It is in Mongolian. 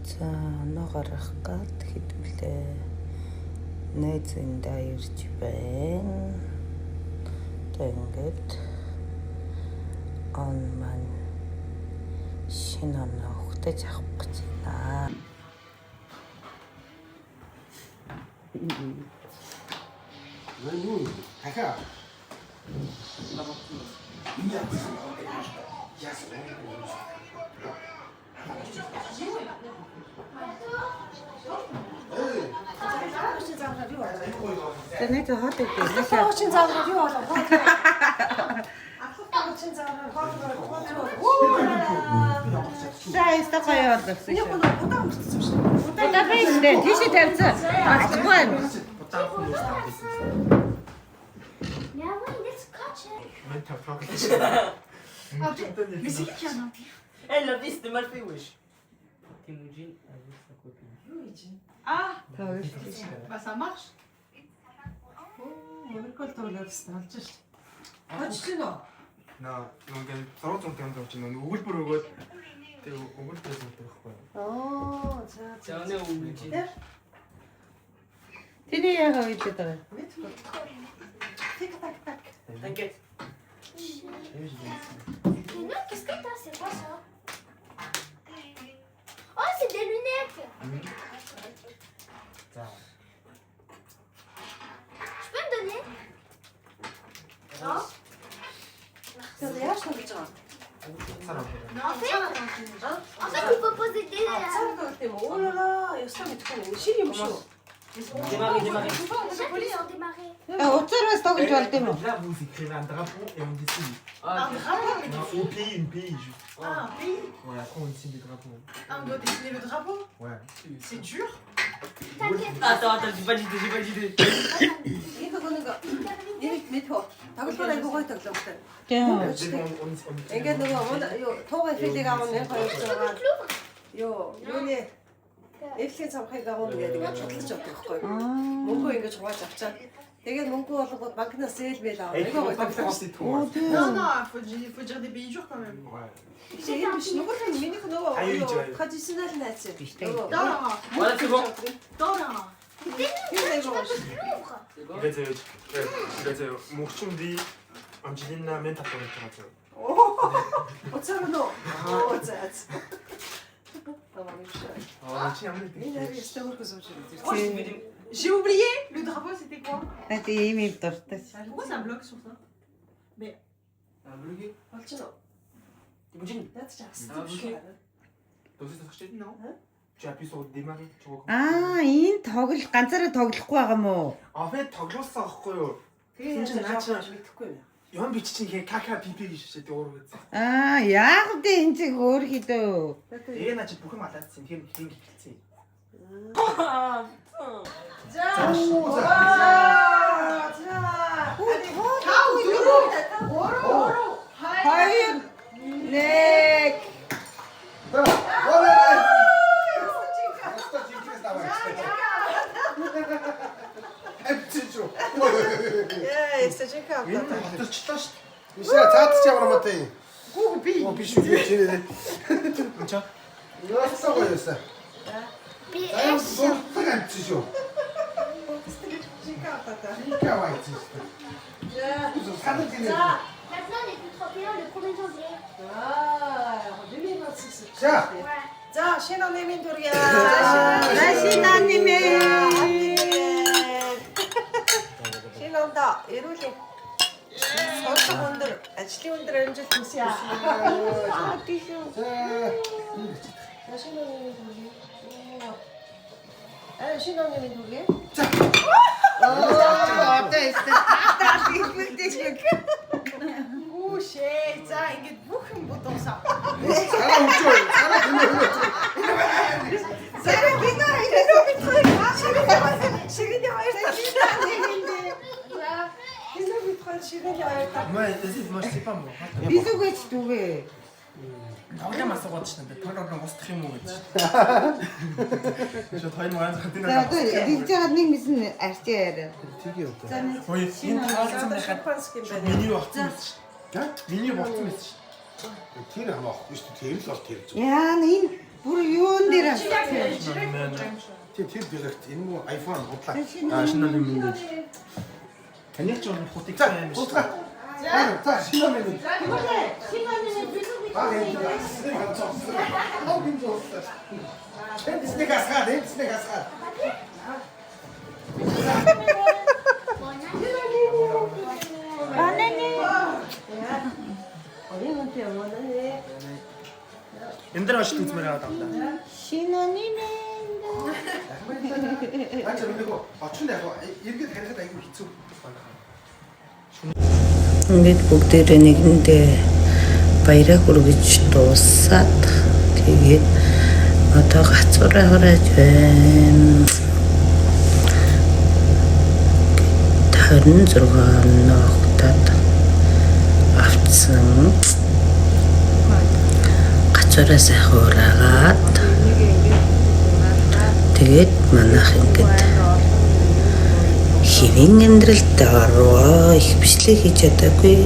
За, оноо гаргах гад хэдүүлээ найз эндээ ирж байна. Тэгээ ингээд он маань шинэ оноо өгтөж авах гэж байна. Юу юм? Дахиад. За, найз хоол идээ. Хуучин заавар юу болов? Ахлах хуучин заавар хоол. За, яста гоё болгосон Миний шүү. удаан мөртсөн шүү. Удаа биш дээ. Тийшээ тавьсан. Багцгүй байна. Mais avant, il est scotch. Mais c'est qui qui a un Elle la vie, c'était mal fait, wesh. Temujin avec sa copine. Ah, Тоглож. bah ça marche. Монголд тоглоод олж ш. Очлоо. Наа ингээд зураг зураг юм чинь нөгөө өгүүлбэр өгөөд тэг өгүүлбэр зурдаг байхгүй юу? Оо, за за. За, өнөө өгүүлж. Тэний яага үйдээд байгаа юм? Мэдгүй. Тик так так. T'inquiète. Mais non, qu'est-ce que t'as? C'est quoi ça? Oh, c'est des lunettes. За. Tu peux me donner? Non. Тэр яаж тоглож байгаа? Цараа. En fait, il faut poser des. Цар тоглох юм уу? Оолоо, ёстой мэдгүй. Шинэ юм шүү. Démarrer, démarrer. Déjà, ils sont démarrés. А уцаар бас тоглож болд юм уу? Là, vous écrivez un drapeau et on dessine. Ah, Non, au pays, une pays juste. Ah, un pays. Ouais, après on dessine des drapeaux. Ah, on doit dessiner le drapeau. Ouais. C'est dur. T'inquiète. Attends, attends, j'ai pas d'idée, j'ai pas d'idée. Энэ нөгөө нэг нэг мэдхүү. Тоглолтоор айгуу гоё тоглоомтой. Тийм. On, on, on, Ингээд нөгөө юу туугай филийг авах 1200. Юу юуны Эвлийн цамхыг авах гэдэг ингээд бодлож авдаг байхгүй юу? Мөнгөө ингэж хувааж авчаад тэгээд мөнгө болгоод банкнаас зээл мэл авах. Et Айгуу гоё pas тоглоом. français tout. hein. Non, non, faut dire des pays durs quand même. Ouais. Энэ биш нөгөө нь минийх нөгөө юу традиционал найц. Нөгөө Доллар. Voilà, c'est bon. Доллар. тэр айгуу гоё. L'ouvre. C'est bon. Ингээд заяа. Ингээд заяа. Мөрчин би амжилтна мен татвар гэж байгаа заяа. Уцаар нөө. Оо за. Тамам шиг. Аа чи ямар Миний нэг харин өстой хөрхөн сууж ирсэн. Oh, je fais des. J'ai oublié. Le drapeau, c'était quoi? Наад ийм юм дуртай. Pourquoi ça bloque sur ça? Аа блоги. Болж байна уу? Temujin. Наад чи ассан Аа, шүү. Досоо сахчид нөө. Tu appuies sur démarrer, tu recommences. Аа, энэ тоглол ганцаараа тоглохгүй байгаа юм уу? En fait, тоглуулсан байхгүй юу? Тэгээ Чи наа чи мэдэхгүй юм. Юм бич чинь хэ КК ПП гэж шээ тэг өөр үзсэн. Аа, яах вэ энэ зэг өөр хідөө. Тэгээ наа чи бүх юм алаадсан. Тэгэхээр хин гэлцсэн. Ah, putain. За. За. За. Тав, дөрөв, гурав, хоёр, нэг. За. Болоо. Яста жинхэнэ даваа. Амтчих шүү. Яа, яста жинхэнэ Энэ авлаа. хоторчлоо шүү. Бишээ цаад чи ямар мат юм? Гүү би. Оо биш үү чи нэ. Энд чи Яста гоё юуса. За юм PS. суртаг амтчих шүү. Жинхэнэ авлаа. Жинхэнэ аваачих шүү. За. Санаж ирээ. За. Maintenant, on est plus 31 le 1er janvier. Аа, 2026. За. Ouais. За, шинэ оны минь төргий. За, шинэ оны минь. Шинэ онд эрүүл сурдаг өндөр, ажлын өндөр амжилт хүсье. Аа, тийш үү. За. За, шинэ оны минь төргий. Аа, шинэ оны минь төргий. Оо, одоо яста. Таа хэлбэлдэж шиг. Гүү шээ. За, ингээд бүх юм бодоосаа. Санаа өгчөө. Санаа кино өгчөө. За, кино кино битгий. Шигэний хоёр тал. За. Кино битгий шигэний хоёр тал. Moi, vas-y, moi je sais pas moi. Би зүгээч зүгээ. Тоглоом асуугаад шнэ. Тэр тоглоом устдах юм уу гэж. Шот хоёр мөн зах За, одоо тэгж яагаад нэг мэсэн арчи яриа. Тэгээ одоо. За, нэг Ой, энэ таалцсан байхад Шампанский юм байна. меню болцсон байсан шүү. Меню болцсон байсан шүү. Тэр хамаахгүй шүү. Тэр л бол тэр зүг. Яа, энэ бүр юун дээр Тий, тэр дэрэгт энэ мүү iPhone худлаа. Аа шинэ намын мэнд. Таних ч юм хутиг За, юм шиг. худлаа. За, шинэ намын мэнд. Аа, энэ Эндснийг асгаад, эндснийг асгаад. Энэ дээр очиж үзмээр байгаа юм да. Наач нөгөө очин яг эргээд харихад айгүй хэцүү. Ингээд бүгдээрээ нэгэндээ баяраа хүргэж дуусаад тэгээд одоо гацуураа хурааж байна. 26 ногтод авцсан. Гацуураа сайхан ураагаад тэгээд манайх ингээд хэвийн амьдралд орвоо их бичлэг хийж чадаагүй.